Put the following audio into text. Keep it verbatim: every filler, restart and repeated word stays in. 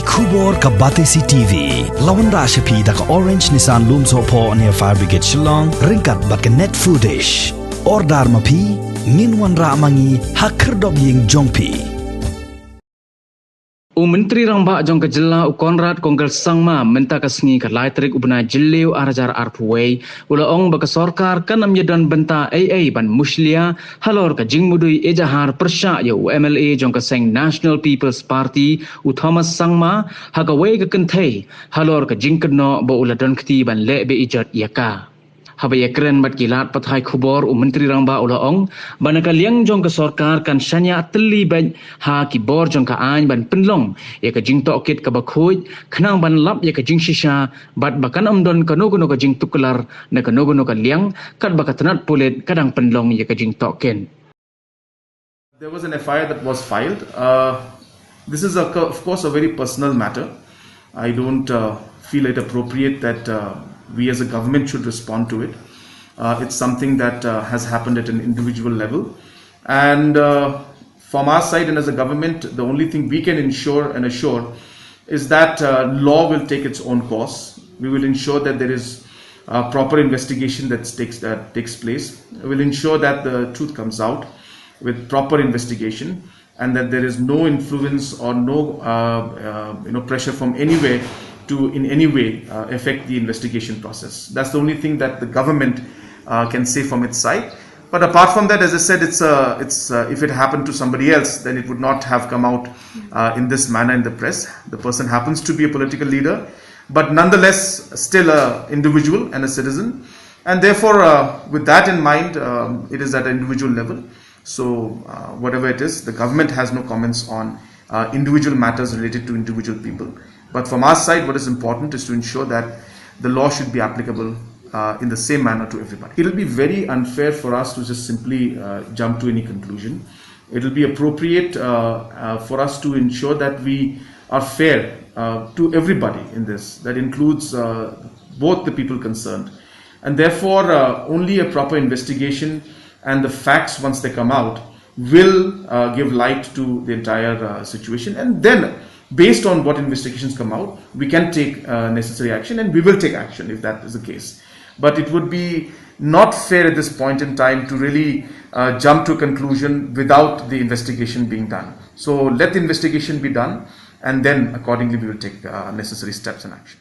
Khubor ka Batesi T V. La wanrah sha phi da ka Orange Nissan Lumsohphoh near Fire Brigade Shillong, ryngkat bad ka Net Foodish. Order ma phi, ngin wanrah ma ngi ha khyrdop ïing jong phi. U Myntri Rangbah jong ka jylla u Conrad Kongkal Sangma mynta ka sngi ka lai tarik u bnai Jylliew ar hajar arphew wei u la ong ba ka sorkar kan ym ïadon bynta ei ei ban mushlia halor ka jingmudui ejahar pyrshah ïa u M L A jong ka seng National People's Party u Thomas Sangma ha kawei ka kynthei halor ka jingkynnoh ba u la don kti ban leh be-ijot ïa ka. Haba ïakren bad ki lad pathai khubor u Myntri Rangbah u la ong ba na ka liang jong ka sorkar kan shaniah tylli beit ha ki bor jong ka aiñ ban pynlong ïa ka jingtohkit kaba khuid khnang ban lap ïa ka jingshisha bad ba kan ym don kano kano ka jingtuklar na kano kano ka liang katba ka tnat pulit ka dang pynlong ïa ka jingtohkit. There was an F I R that was filed. Uh, this is, a, of course, a very personal matter. I don't uh, feel it appropriate that uh, we as a government should respond to it. Uh, it's something that uh, has happened at an individual level. And uh, from our side and as a government, the only thing we can ensure and assure is that uh, law will take its own course. We will ensure that there is uh, proper investigation that takes, that takes place. We will ensure that the truth comes out with proper investigation and that there is no influence or no uh, uh, you know, pressure from anywhere to in any way uh, affect the investigation process. That's the only thing that the government uh, can say from its side. But apart from that, as I said, it's uh, it's uh, if it happened to somebody else, then it would not have come out uh, in this manner in the press. The person happens to be a political leader, but nonetheless still a individual and a citizen. And therefore, uh, with that in mind, um, it is at an individual level. So, uh, whatever it is, the government has no comments on uh, individual matters related to individual people. But from our side, what is important is to ensure that the law should be applicable uh, in the same manner to everybody. It'll be very unfair for us to just simply uh, jump to any conclusion. It'll be appropriate uh, uh, for us to ensure that we are fair uh, to everybody in this. That includes uh, both the people concerned. And therefore, uh, only a proper investigation and the facts, once they come out, will uh, give light to the entire uh, situation. And then, based on what investigations come out, we can take uh, necessary action, and we will take action if that is the case. But it would be not fair at this point in time to really uh, jump to a conclusion without the investigation being done. So let the investigation be done, and then accordingly we will take uh, necessary steps and action.